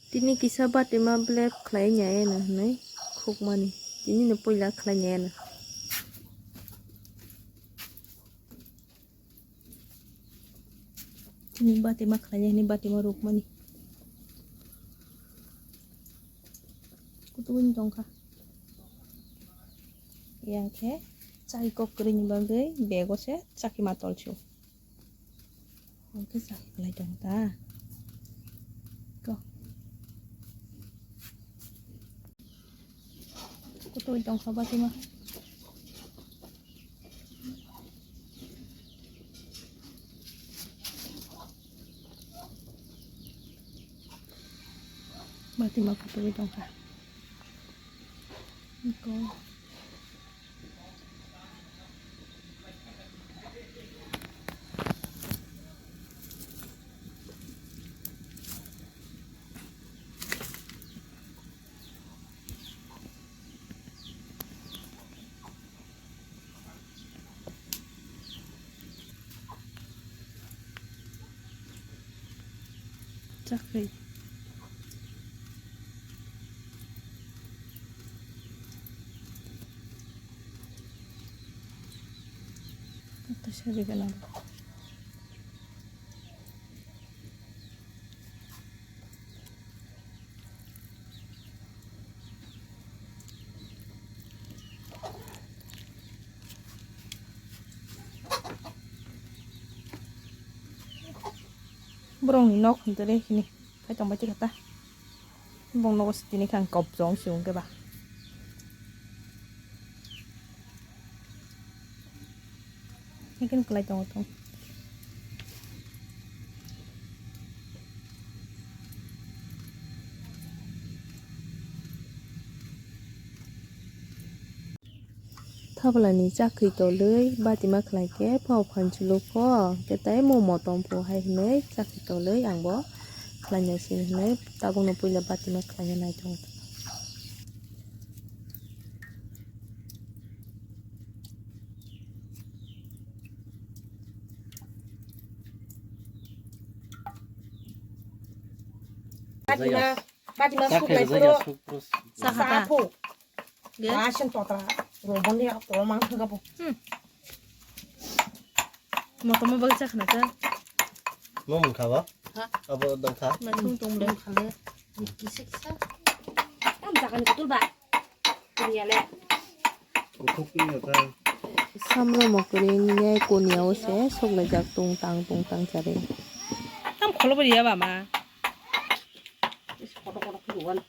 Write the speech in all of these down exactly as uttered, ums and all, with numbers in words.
Tini kisa batima blep khlai nai ano hwnwi khukmani. Tini no puila khlai nai ano. Tini batima khlai nai hwnwi batima rukmani. Kutung tongkha. Yang khe chakhi kok kwrwini bagwi bego se chakhi ma tolsio. Ang khe chakhi kwlai tong ta. Ko. Kutung tongkha batima. Batima kutung tongkha. Ko. Chakri. Ito siya di ka na. Borokni nok hwn twi khe ni phai tong bai twi kha ta. Bong nogo sitini khe ang kop jong si hwnkhe ba. Hingke kwlai tongo thung. Thabalani chakri tolwi batima khlai khe phao phan chulukho, hwnkhe tei mo motom pho hai hwnwi chakri tolwi ang bo khlaina sini hwnwi tabukno puila batima khlaina nai tongo. Batima, batima suklai puro. Sakha ta. Sakho. Ge? Asen totra. Robon ya, tolmang thangka po. Hmm. Motom bagwi chakhna ta. Mo mungkha ba? Ha? Abo dongkha. Ma thung tong le. Khale. Kisa kisa. Tam jaga ni kutul ba. Dunia le. Ukhuk ni ta. Samro mokri ni kuniya o se sok le jak tung tang tung tang chare. Tam kholo bari ya ba ma. Is koto koto kuwan.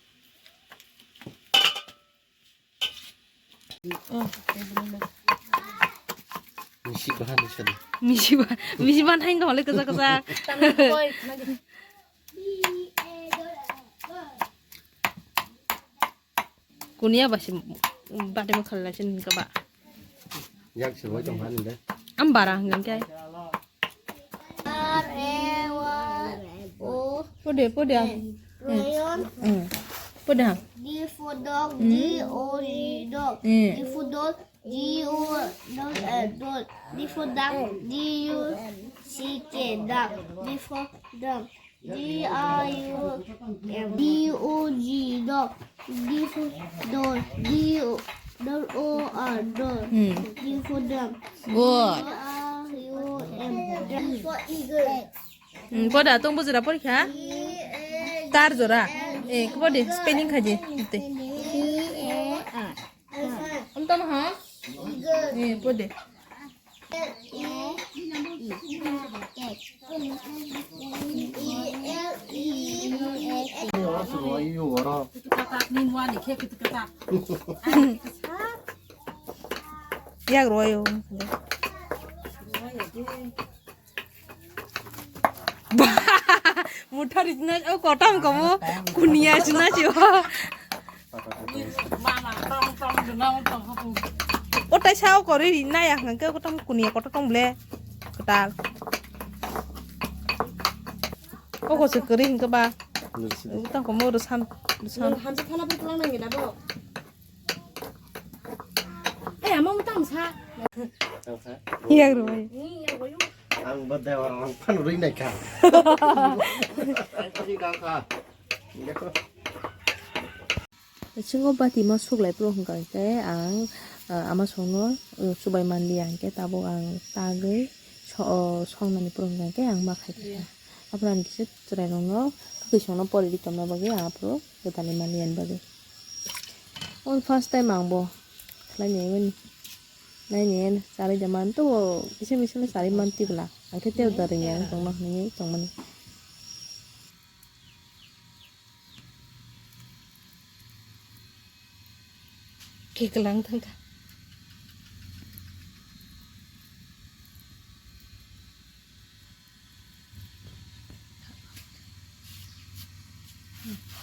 Misi bahan ni sadi. Misi ba-, misi bahan hain kau le kesa kesa. Kunia basi bade mo khala sin ka ba. Yak se boi tong han de. Am bara hangam kai. R A Y O. Pode, pode. N. Rayon. Hmm. Pode ha. D for dog, hmm. D O G dog. Hmm. D for doll, D O double L doll. D for duck, D U C K duck. D for drum. D R U M. D O G dog. D for doll. D O, double O R doll. Hmm. D for drum. Good. D R U M. D for eagle. Hmm, poda tong bujura porikha. Tar jora. Eh, kobodi spelling khaji. Te. T A R. Om tamo ha? Eh, pode. Yak roi o. Mutha rijna o kotam komo kunia sina si o. O tai sao kori rijna ya hangke kotam kunia koto tong ble. Kotal. O ko se kori hingke ba. Kotam komo rusan rusan. Hamsa thala buklang nang gida bo. Eh, ama mutang sa. Yak roi. Ang ba dewar ang phan rui nai kha. Ang kasi kang kha. Bisingo bati ma suklai phuru hwnkha khe ang, ah, ama songno, uh, chubai manliya hwnkhe tabuk ang tagwi so-, oh, songnani phuru hwnkha khe ang ma khai kha. Aphuru ang kisa chwrairokno kwkwi songno pori ri tongna bagwi ang aphuru gwdalwi manliya bagwi. O first time ang bo khlai naimani. Naini charwi da man to kisa kisa charwi man tibla. Ang khe tei da rwngya ang tongma hwnwi tongmani. Keklang thangkha.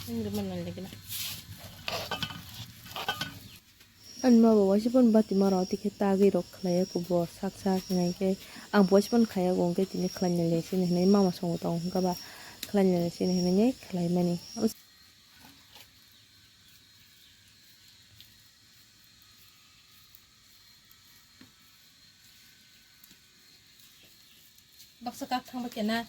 Ang rwmani nang lagi na. Ani ma bo waisa phano bati ma rw twi khe tagwi rok khlai ya khe bo sak sak hinai khe ang bo waisa phano khai ya khe tini khlai nai le sini hinui mama songo tong hwnkha ba khlai nai le sini hinui khlai mani. Baksa kak thang ba kena.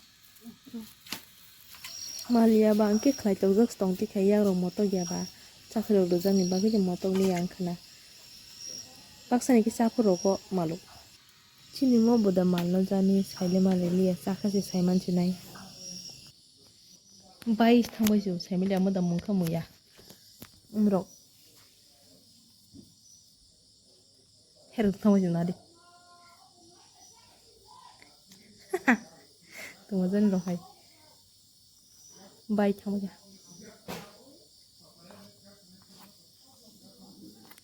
Maliya ba ang khe khlai tokjak tong tikha yak rok motok ya ba. Chakhri rok rwjak ni bagwi de motok li yang khna. Baksa ni khe chakhri rok o maluk. Chini mo bo da mal no jani saile mali liya chakha se saiman sinai. Bai thangbai se saimili amo da mungkha muya. Umrok. Herok thangbai se nadi. Tuma jani rok hai. Bai thangbai ya.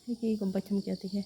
Hiki kom bai thangbai ya tikhe.